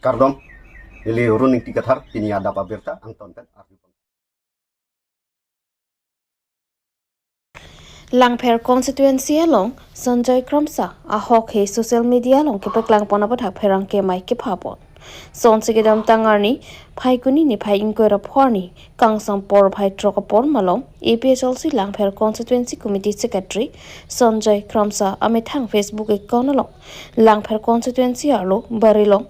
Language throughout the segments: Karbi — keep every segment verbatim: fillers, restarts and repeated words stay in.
Kardom, neli Run Ingti Kathar, pini adap abirta angton pen arju. Langpher constituency along Sanjoy Kramsa ahok he social media along kepaklang pon aputhak pherangke amei kepha pon. Sonsi kedamtang arni Phaikuni niphai ingkoi ra pho arni kangsam porphai throk apor malom A P H L C Langpher constituency committee secretary Sanjoy Kramsa amethang Facebook account along Langpher constituency arlo Barilong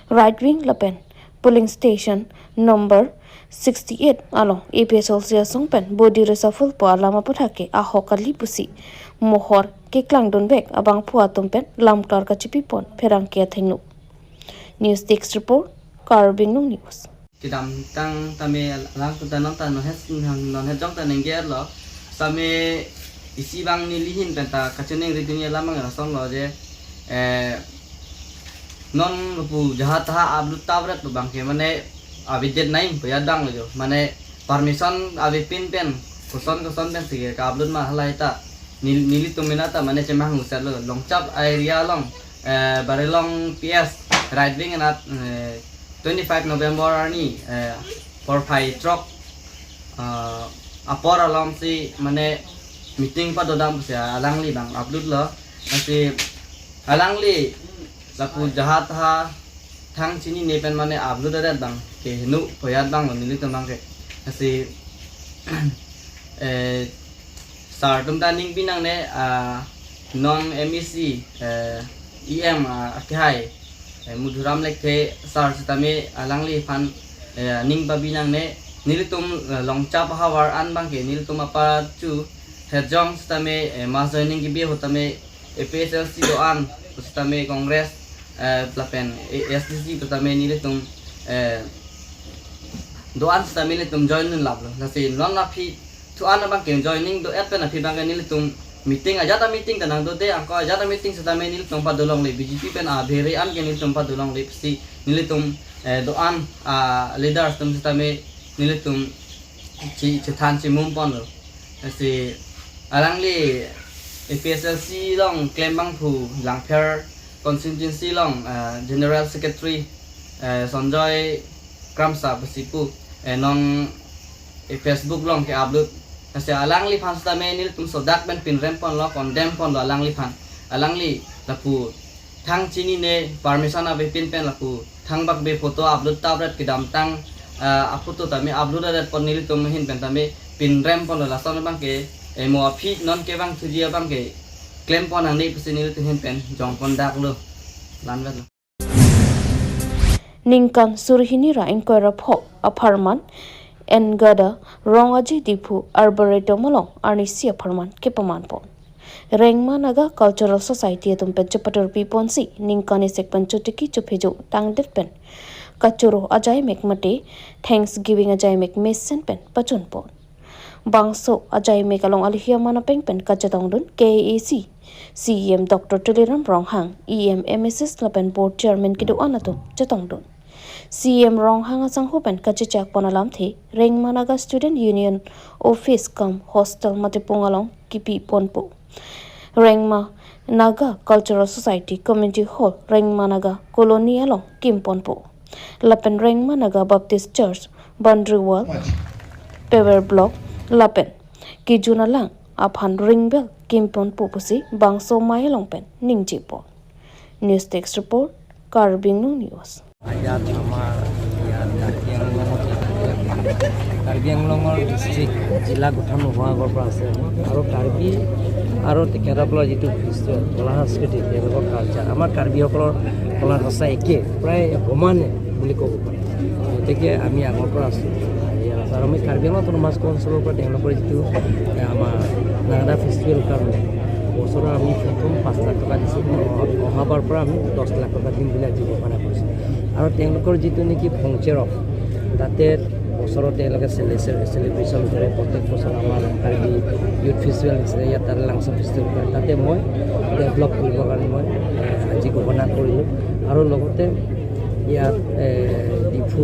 right wing lapen polling station number sixty-eight along A P H L C asong pen body reshuffle pu alam aputhak ke ahok kali pusi mohor keklangdun vek abangphu atum pen lamklar kachipi pon pherangke athengno. News Desk Report, Karbi Anglong News. Kedamtang tame alang kuta non ta non het, non het jong ta nengger lo. Tame isi bang neli ahin pen ta kachiningri dun alam ang lason lo je, eh, non lapu jaha taha upload ta vret pu abang ke mane avedetnei pu ya dang lo jo. Mane permission avepin pen koson koson pen si ke ka-upload ma halahei ta nel-, nelitum mena ta mane chemang husar lo. Longchap area along, eh, Barilong P S right wing anat, eh, twenty-five November arni, eh, porphai throk, eh, apor alom si mane meeting padodam pusi alangli bang upload lo. Lasi alangli lapu jaha taha thang chinine pen mane upload adet bang ke henu poyat bang lo nelitum bang ke. Lasi, eh, sir atum ta ning binangne, ah, non M A C, eh, E M, ah, akehai, eh, Madhuram Lekthe sir sitame alangliphan, eh, ning pabinangne nelitum, eh, Longchap ahavar an bang ke nelitum apa chu hejong sitame, eh, mass joining kebi ahut tame A P H L C do-an, pusitame Congress, eh, lapen A-, S D C pusitame nelitum, eh, do-an sitame nelitum join dun lap lo. Lasi non aphi thu-an abang ke joining do-et pen aphi bang ke nelitum meeting ajat a meeting ta nangdo de angko ajat a meeting sitame nelitum padolongle B J P pen abhere an ke nelitum padolongle pusi nelitum, eh, do-an, ah, leaders atum sitame nelitum chi, chethan chimum pon lo. Lasi alangli A P H L C along klem bangphu Langpher constituency along, ah, General Secretary, eh, Sanjoy Kramsa pusi pu, eh, non, eh, Facebook along ke-upload. Lasi alangliphan sitame nelitum sodak pen pinrem pon lo, condemn pon lo alangliphan. Alangli lapu thang chinine permission avepin pen lapu thangbak be photo upload ta vret kedamtang, ah, aphoto tame upload adet pon nelitum ahin pen tame pinrem pon lo lason abang ke, eh, mo aphi non kevang thuji abang ke klem pon nangne pusi nelitum ahin pen jong pon dak lo. Lan vet lo. Ningkan suri hini ra ingkoi ra pho apharman N Gada Rong Aje Diphu Arboretum along arnisi apharman kepaman pon. Rengma Naga Cultural Society atum pen chepatur pi ponsi ningkan isek pen chotiki chophejo tangdet pen kachoro ajaimek mate Thanksgiving ajaimek mesen pen pachun pon. Bangso ajaimek along alihi aman apeng pen kachetongdun K A A C C E M Doctor Tuliram Ronghang, E M, M S S lapen board chairman kedo-an atum chetongdun. C E M Ronghang asangho pen kachechak pon alamthe Rengma Naga Student Union Office cum Hostel Matipung along kipi ponpo. Rengma Naga Cultural Society Community Hall Rengma Naga Colony along kim ponpo. Lapen Rengma Naga Baptist Church Boundary Wall, Pavers Block lapen kejun alang aphan ring bell kim ponpo pusi bangso amei along pen ningje pon. News Desk Report, Karbi Anglong News. ইয়াত আমাৰ ইয়াত কাৰ্বি আংলঙত, কাৰ্বি আংলঙৰ ডিষ্ট্ৰিক্ট, জিলা গঠন নোহোৱাৰ আগৰ পৰা আছে। আৰু কাৰ্বি আৰু তেখেতসকলৰ যিটো ফেষ্টিভেল, কলা সংস্কৃতি, তেওঁলোকৰ কালচাৰ, আমাৰ কাৰ্বিসকলৰ কলা সংস্কৃতি একে, প্ৰায় সমানে বুলি ক'ব পাৰি। গতিকে আমি আগৰ পৰা আছোঁ ইয়াত। আৰু আমি কাৰ্বি আংলং অট'নমাছ কাউন্সিলৰ পৰা তেওঁলোকৰ যিটো, এ, আমাৰ নাগাদা ফেষ্টিভেলৰ কাৰণে বছৰৰ আমি প্ৰথম পাঁচ লাখ টকা দিছোঁ। অহা, অহাবাৰ পৰা আমি দহ লাখ টকা দিম বুলি আজি ঘোষণা কৰিছোঁ। আৰু তেওঁলোকৰ যিটো নেকি ফংচেৰ অফ, তাতে বছৰত তেওঁলোকে চেলে-, চেলে-, চেলিব্ৰেশ্যন কৰে। প্ৰত্যেক বছৰ আমাৰ কাৰ্বি ইউথ ফেষ্টিভেল নিচিনা ইয়াত তাতে লাংচা ফেষ্টিভেল কৰে। তাতে মই ডেভেলপ কৰিবৰ কাৰণে মই, এ, আজি ঘোষণা কৰিলোঁ। আৰু লগতে ইয়াত, এ, ডিফু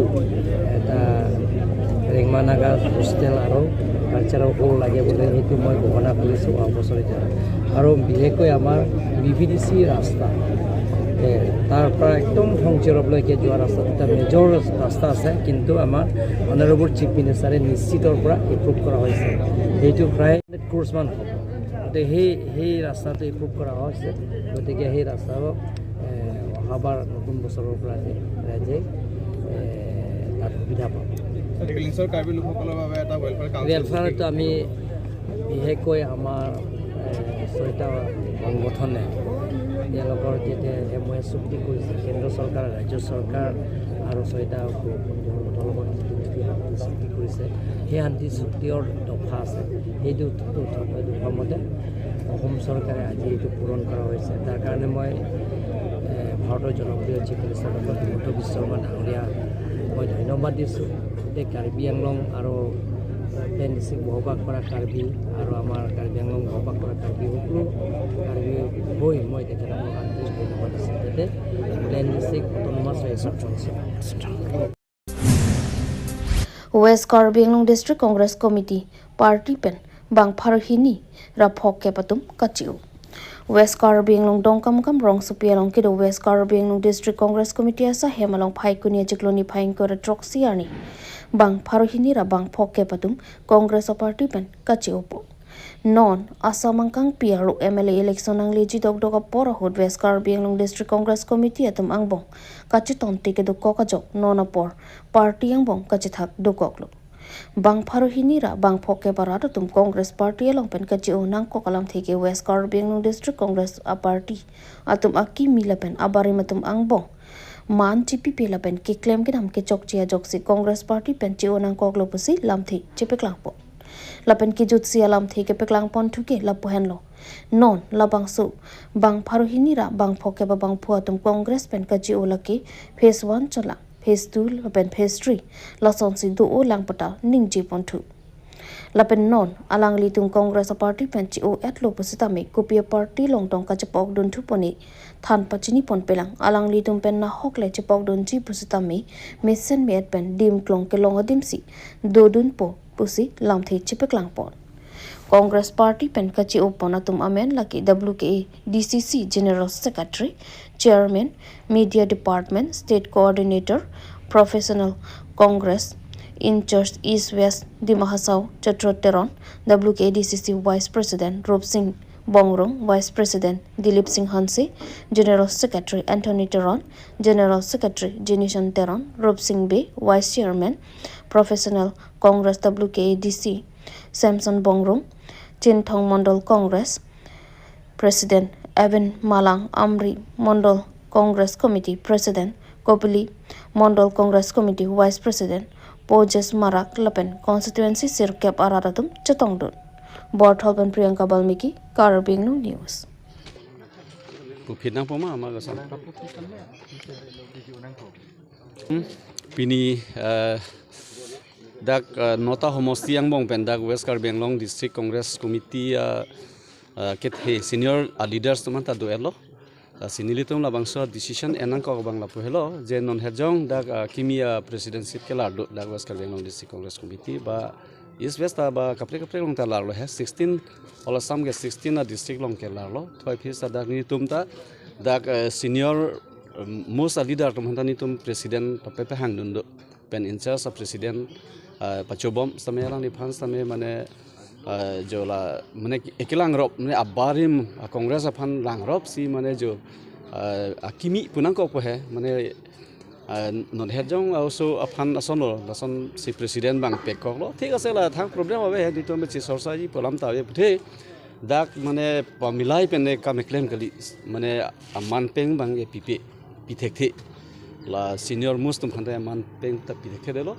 এটা ৰেংমা নাগা হোষ্টেল আৰু কালচাৰেল হল লাগে বুলি সেইটো মই ঘোষণা কৰিছোঁ অহা বছৰ এতিয়া। আৰু বিশেষকৈ আমাৰ বি ভি ডি চি ৰাস্তা, এ, তাৰ পৰা একদম ফংচিৰপলৈকে যোৱা ৰাস্তাটো এটা মেজৰ ৰাস্তা আছে, কিন্তু আমাৰ অনাৰেবল চিফ মিনিষ্টাৰে নিশ্চিতৰ পৰা এপ্ৰুভ কৰা হৈছে। সেইটো প্ৰায় ক্ৰ'ৰ্ছ মান হ'ব। গতিকে সেই, সেই ৰাস্তাটো এপ্ৰুভ কৰা হৈছে। গতিকে সেই ৰাস্তাও, এ, অহাবাৰ নতুন বছৰৰ পৰা যে ৰাইজে, এ, তাত সুবিধা পাব। ছাৰ, হিল হিলছৰ কাৰ্বি লোকসকলৰ বাবে এটা ৱেলফেয়াৰ কাউন্সিল ৱেলফেয়াৰটো আমি বিশেষকৈ আমাৰ, এ, ছয়টা সংগঠনে তেওঁলোকৰ যেতিয়া এম অ' এ চুক্তি কৰিছে, কেন্দ্ৰ চৰকাৰ, ৰাজ্য চৰকাৰ আৰু ছয়টা সংগঠনৰ লগত যিটো চুক্তি কৰিছে, সেই শান্তি চুক্তিৰ দফা আছে, সেইটো দফা মতে অসম চৰকাৰে আজি এইটো পূৰণ কৰা হৈছে। তাৰ কাৰণে মই, এ, ভাৰতৰ জনপ্ৰিয় চিফ মিনিষ্টাৰ ডক্টৰ হিমন্ত বিশ্ব শৰ্মা ডাঙৰীয়া মই ধন্যবাদ দিছোঁ। গোটেই কাৰ্বি আংলং আৰু প্লেন ডিষ্ট্ৰিক্ট বসবাস কৰা কাৰ্বি আৰু আমাৰ কাৰ্বি আংলং বসবাস কৰা কাৰ্বি সকলো কাৰ্বি হৈ মই তেখেতসকলক আন্তৰিক ধন্যবাদ দিছোঁ। যাতে প্লেন ডিষ্ট্ৰিক্ট অট'নমাছ হৈ আছে। West Karbi Anglong District Congress Committee party pen bang pharo hini ra phongkep atum kachi-o. West Karbi Anglong Dongkamukam rongsopi along kedo West Karbi Anglong District Congress Committee asahem along Phaikuni achiklo niphai ingkoi ra throksi arni bang pharo hini ra bang phongkep atum Congress aparty pen kachi-opo. Non Assam angkangpi arlo M L A election nangleji dokdok apor ahut West Karbi Anglong District Congress Committee atum angbong kachetonte kedokok ajok non apor party angbong kachethak dokoklo. Bang pharo hini ra bang phongkep arat atum Congress party along pen kachi-o nangkok alamthe ke West Karbi Anglong District Congress aparty atum akimi lapen abarim atum angbong man chipipe lapen keklem kedam kechokche ajoksi Congress party pen chi-o nangkoklo pusi lamthe chepaklangpon. Lapen kejutsi alamthe kepaklangponthu ke lapu henlo. Non labangso bang pharo hini ra bang phongkep abangphu atum Congress pen kachi-o lake phase one cholang, phase two lapen phase three lasonsi do-o lang pu ta ningjeponthu. Lapen non alanglitum Congress aparty pen chi-o-etlo pusitame kopi aparty along tong kachepokdunthu pone than pachiniponpelang, alanglitum pen nahok le chepokdunji pusitame mesen me-et pen dim klong kelong adimsi dodunpo pusi lamthe chepaklangpon. Congress party pen kachi-opon atum amen lake W K A D C C General Secretary, Chairman, Media Department, State Coordinator, Professional Congress in-charge East West Dima Hasao Chatro Teron, W K A D C C Vice President Rup Singh Bongrung, Vice President Dilip Singh Hanse, General Secretary Anthony Teron, General Secretary Jenison Teron, Rup Singh Bey, Vice Chairman, Professional Congress W K A D C Samson Bongrung, Chinthong Mondol Congress President Evan Malang, Amri Mondol Congress Committee President, Kopili Mondol Congress Committee Vice President Pojes Marak lapen constituency sirkep arat atum chetongdun. Borthol pen Priyanka Balmiki, Karbi Anglong News. Pupit nangpo ma, ama gasan. Hmm, pini, eh, dak, eh, nota homosti angbong pen dak West Karbi Anglong District Congress Committee, eh, eh, kethe senior, eh, leaders atum anta do-etlo. Eh, si nelitum labangso decision en nangkok abang lapu helo, je non hejong dak, eh, kimi, eh, president seat kelar do dak West Karbi Anglong District Congress Committee ba East West ta ba kaprek kaprek along ta larlo he, sixteen all Assam ke sixteen a district along kelarlo. Thoi phis ta dak nelitum ta dak, eh, senior, em, most a leader atum aphan ta nelitum president pape pehangdun do. Pen in-charge a president, eh, pachobom sitame alangliphan sitame mane, eh, jo la mane ekelangrop mane abarim a Congress aphan langropsi mane jo, eh, akimi pu nangkokpo he mane, eh, non hejong a-oso aphan asonlo, lasonsi president bang pekoklo. Thik ase la thang problem ave he, nelitum be chisorsaji pu alam ta ave puthe. Dak mane pamilai pen ne kam keklem kali, mane aman peng bang ke pipe, pithekthe. La senior most atum aphan ta aman peng ta pithekthe detlo.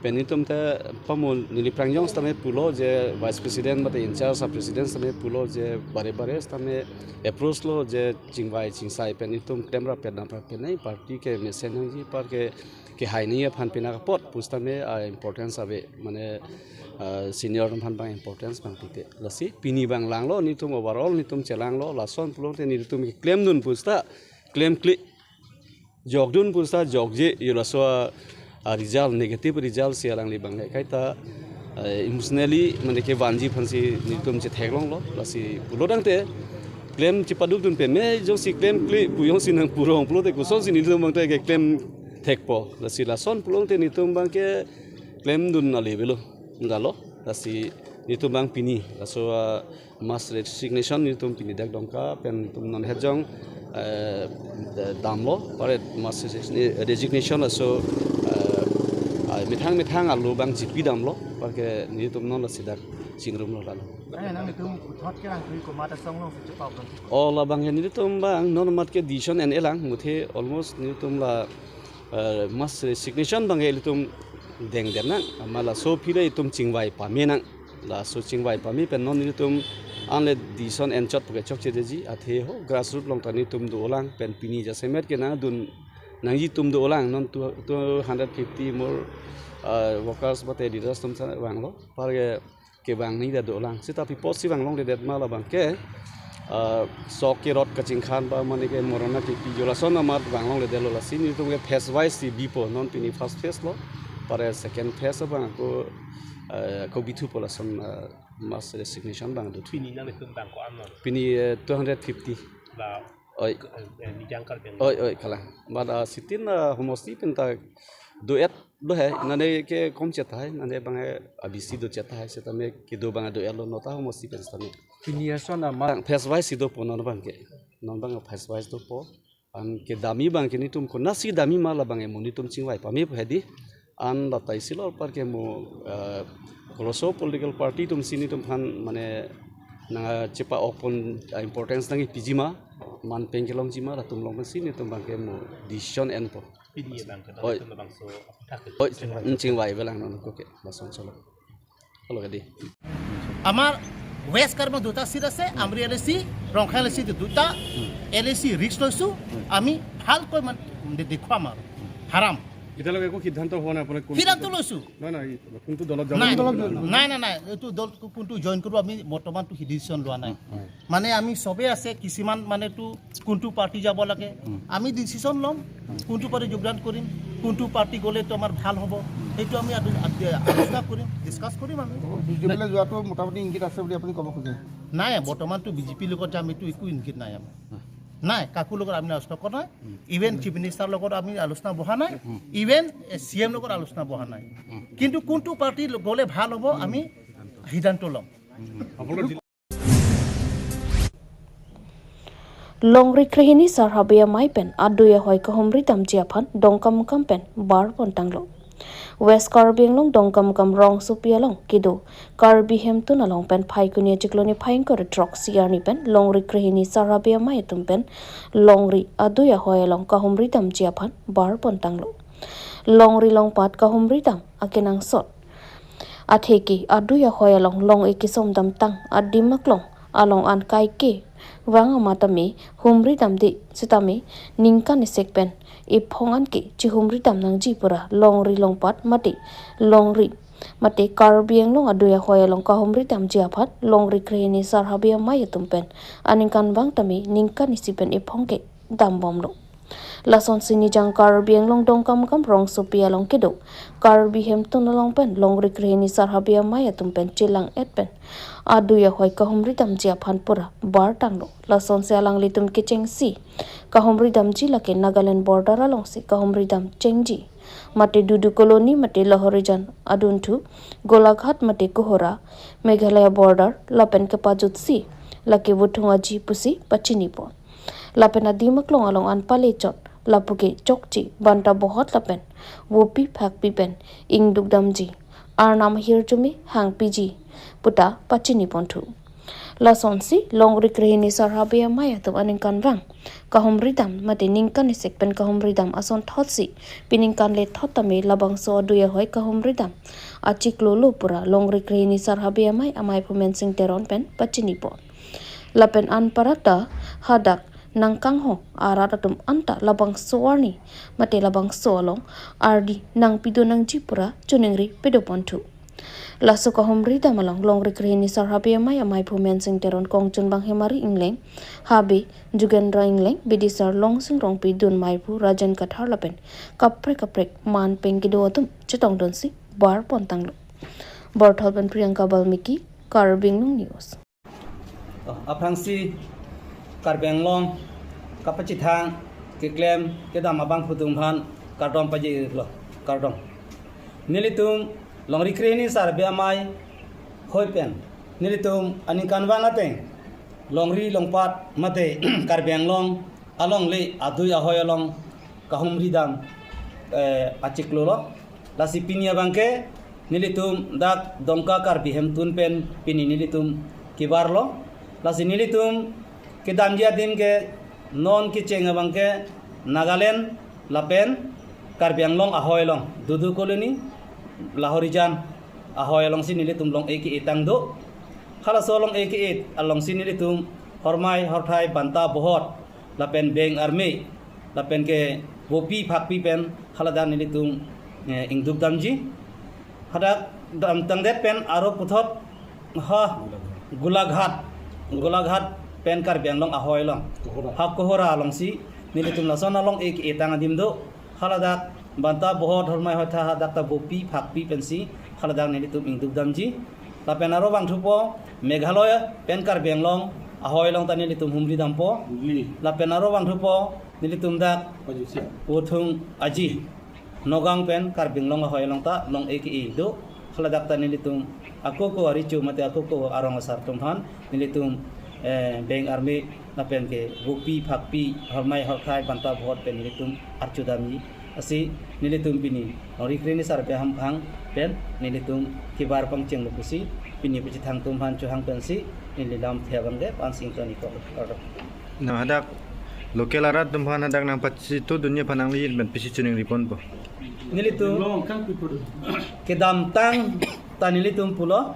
Pen nelitum ta pamo neli prangjong sitame pulo je vice president mate in-charge a president sitame pulo je bare bare sitame approach lo je chingvai chingsai pen nelitum klemrap pen damrap pen nei party ke mesen nangji, party ke kehai ni aphan pina kapot pusitame, ah, importance ave, mane, ah, senior aphan bang importance bang pipe. Lasi pini bang langlo, nelitum overall nelitum chelanglo, lason pulote nelitum klemdun pusita klemkle, jokdun pusita jokje, yo laso, ah, result, negative result si alangli bang kaita, ah, emotionally mane kevanji aphansi nelitum chetheklonglo, lasi pulo tangte Klem chipaduk dun peme jongsi klemkle pu jongsi nangpurong pulote kosonsi nelitum abang te keklem thekpo. Lasi lason pulote nelitum abang ke klemdun ale avelo. Enggalo. Lasi nelitum abang pini. Laso, ah, mass resignation nelitum pini dak Dongka pen nelitum non hejong, eh, damlo, paret mass resign-, resignation laso, eh, ah, methang methang alo abang chipi damlo, parke nelitum non lasi dak chingrumlo lalo. Ai, nangtum puthot kerangtui komat asong alongsi chepap dun? O, labang ke nelitum abang non mat ke decision en-elang, muthe almost nelitum la, eh, mass resignation abang ke ilitum dengdeng nang, amat laso aphi le itum chingvai pame nang. Laso chingvai pame pen non nelitum anle decision enchot puke chokche detji, athe ho grassroot along ta nelitum dolang pen pini jasemet ke nangdun nangji atum dolang non two, two hundred fifty more, uh, workers mate leaders atum sa vanglo. Parke kevang nangji ta dolang. Seta pi apotsi vanglongledet ma labang ke, ah, sok kerot kachingkhan ba mane ke morona kepi jo lason amat vanglongledetlo, lasi nelitum ke phase wise si bipo, non pini first phase lo. Paret second phase abang ako, eh, ako bithupo lason, eh, mass resignation abang do. Pini nangtum abang ko-an lo? Pini, eh, two hundred fifty. La Oi. Eh, eh, Nijang Karbi Anglong. Oi, oi, kalang. But, ah, sitin, ah, homosti pen ta do-et do hai, nane ke kom chet hai, nane abang, eh, A B C do chet hai, setame kedo abang do-etlo, nota homosti pen setame. Pini ason amat. Phase wise si dopo non abang ke. Non abang phase wise dopo. An kedamji abang ke nelitum konatsi damji ma labang ke mo nelitum chingvai pame pu hedi. An lata isi lo parke mo, eh, koloso political party atumsi nelitum aphan mane nangchepa-ok pon, ah, importance nangkepiji ma, man pen kelongji ma, latum along pensi nelitum abang ke mo decision enpo. Pini abang ke, Oi. Nangtum labangso aphuthak ke Oi, chingvai. Chingvai avelang non ako ke, lason solo. Halo, hedi. আমাৰ ৱেষ্ট কাৰ্বি দুটা ছিট আছে, আমৰি এল এ চি, ৰংখাং এল এ চি দুটা, এল এ চি ৰিস্ক লৈছো, আমি ভালকৈ মানে দে-, দেখুৱাম আৰু হাৰাম। এতিয়ালৈকে একো সিদ্ধান্ত হোৱা নাই আপোনাৰ কোন সিদ্ধান্ত লৈছো। নাই, নাই, কোনটো দলত যাব? নাই, নাই, নাই, নাই, এইটো দল কোনটো জইন কৰিব আমি বৰ্তমানটো ডিচিশ্যন লোৱা নাই। হয়। মানে আমি চবেই আছে, কিছুমান মানেতো কোনটো পাৰ্টি যাব লাগে, উম। আমি ডিচিশ্যন ল'ম, উম। কোনটো পাৰ্টি যোগদান কৰিম, কোনটো পাৰ্টি গ'লেতো আমাৰ ভাল হ'ব, সেইটো আমি আলো-, আ-, আলোচনা কৰিম, ডিছকাছ কৰিম আমি। বিজেপিলৈ যোৱাটো মোটামুটি ইংগিত আছে বুলি আপুনি ক'ব খোজে? নাই, বৰ্তমানতো বিজেপিৰ লগত যাম, এইটো একো ইংগিত নাই আমাৰ। উম। নাই, কাকো লগত আমি আলোচনা কৰা নাই। উম। ইভেন চিফ মিনিষ্টাৰ লগত আমি আলোচনা বহা নাই। উম। ইভেন, এ, চি এম লগত আলোচনা বহা নাই। উম। কিন্তু কোনটো পাৰ্টি গ'লে ভাল হ'ব, আমি সিদ্ধান্ত ল'ম। উম। আপোনালোকৰ Longri krehini Sar Habe Amei pen adui ahoi kahumri damji aphan Dongkamukam pen bar pontanglo. West Karbi Anglong Dongkamukam rongsopi along kedo Karbi Hemtun along pen Phaikuni achiklo niphai ingkoi ra throksi arni pen Longri krehini Sar Habe Amei atum pen longri adui ahoi along kahumri damji aphan bar pontanglo. Longri longpat kahumri dam akenangsot atheke adui ahoi along long-e kesom damtang adim aklong along an kaike vang amat tame humri damde setame ningkan isek pen ephong anke chihumri dam nangji pura longri longpat mate longri mate Karbi Anglong adui ahoi along kahumri damji aphan Longri krehini Sar Habe Amei atum pen aningkanvang tame ningkan isi pen ephong ke dambomlo. Lasonsi Nijang Karbi Anglong Dongkamukam rongsopi along kedo Karbi Hemtun along pen Longri krehini Sar Habe Amei atum pen chelang-et pen adui ahoi kahumri damji aphan pura bar tanglo. Lasonsi alanglitum kechengsi kahumri damji lake Nagaland border alongsi kahumri dam chengji. Mate Dudu Colony mate Lahorijan adunthu, Golaghat mate Kohora, Meghalaya border lapen kepajutsi lake vothung aji pusi pachinipo. Lapen adim aklong along an palechot, lapu ke chokche, banta bohot lapen vopi phakpi pen ingduk damji, arnam hirjume hangpiji puta pachiniponthu. Lasonsi Longri krehini Sar Habe Amei atum aningkanvang kahumri dam mate ningkan isek pen kahumri dam ason thotsi piningkan le thot tame labangso adui ahoi kahumri dam achiklo lo pura Longri krehini Sar Habe Amei amaiphu Mensing Teron pen pachinipo. Lapen anparta hadak nangkanghong arat atum anta labangso arni mate labangso along ardi nangpido nangji pura choningri pedoponthu. Laso kahumri dam along Longri krehini Sar Habe Amei amaiphu Mensing Teron, kongchunbang Hemari Ingleng, Habe Jugendra Ingleng, bidisar Longsing Rongpi, dunmaiphu Rajen Kathar lapen kaprek kaprek man pen kedo atum chetongdunsi bar pontanglo. Borthol pen Priyanka Balmiki, Karbi Anglong News. Oh, aphrangsi Karbi Anglong kapachethang keklem kedam abangphu atum aphan kardom pajirlo, kardom. Nelitum longri krehini Sarbe Amei hoi pen nelitum aningkanvang ateng longri longpat mate Karbi Anglong alongle adui ahoi along kahumri dam, eh, achiklo lo. Lasi pini abangke nelitum dak Dongka Karbi Hemtun pen pini nelitum kebarlo. Lasi nelitum kedamji adim ke non kecheng abangke Nagaland lapen Karbi Anglong ahoi along, Dudu Colony, Lahorijan ahoi alongsi nelitum long-e ke-etang do. Halaso long-e ke-et alongsi nelitum hormai horthai banta bohot lapen beng arme lapen ke vopi phakpi pen haladak nelitum, eh, ingduk damji. Hadak damtangdet pen aro puthot ha Golaghat, Golaghat pen Karbi Anglong ahoi along, Kohora. Ha Kohora alongsi nelitum lason along-e ke-etang adim do. Haladak banta bohot hormai horthai hadak ta vopi phakpi pensi haladak nelitum ingduk damji. Lapen aro vangthupo Meghalaya pen Karbi Anglong ahoi along ta nelitum humri dampo. Hugli. Lapen aro vangthupo nelitum dak Pajusi. Puthung Aji, Nagaon pen Karbi Anglong ahoi along ta long-e ke-e do. Haladak ta nelitum ako ako arecho mate ako ako arong asar atum aphan nelitum, eh, beng arme lapen ke vopi phakpi hormai horthai banta bohot pen nelitum archo damji. Lasi nelitum pini longri krehini Sarbe Amei pen nelitum kebar pangchenglo pusi pini pachethang atum aphan chohang pensi neli lamthe abangke pansing toni ko. Kardom. Na hadak local arat atum aphan hadak nangpachito dunji aphan nangli pen pisi choningri ponpo. Nelitum kedamtang ta nelitum pulo,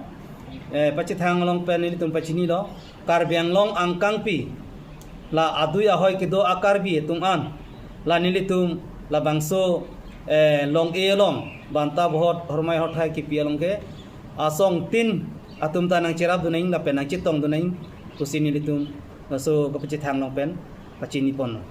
eh, pachethang along pen nelitum pachinilo. Karbi Anglong angkangpi la adui ahoi kedo a-Karbi atum an la nelitum labangso, eh, long-e along banta bohot hormai horthai kepi along ke asongtin atum ta nangcherap dun nang lapen nangchetong dun nang pusi nelitum laso kapachethang along pen pachini ponlo.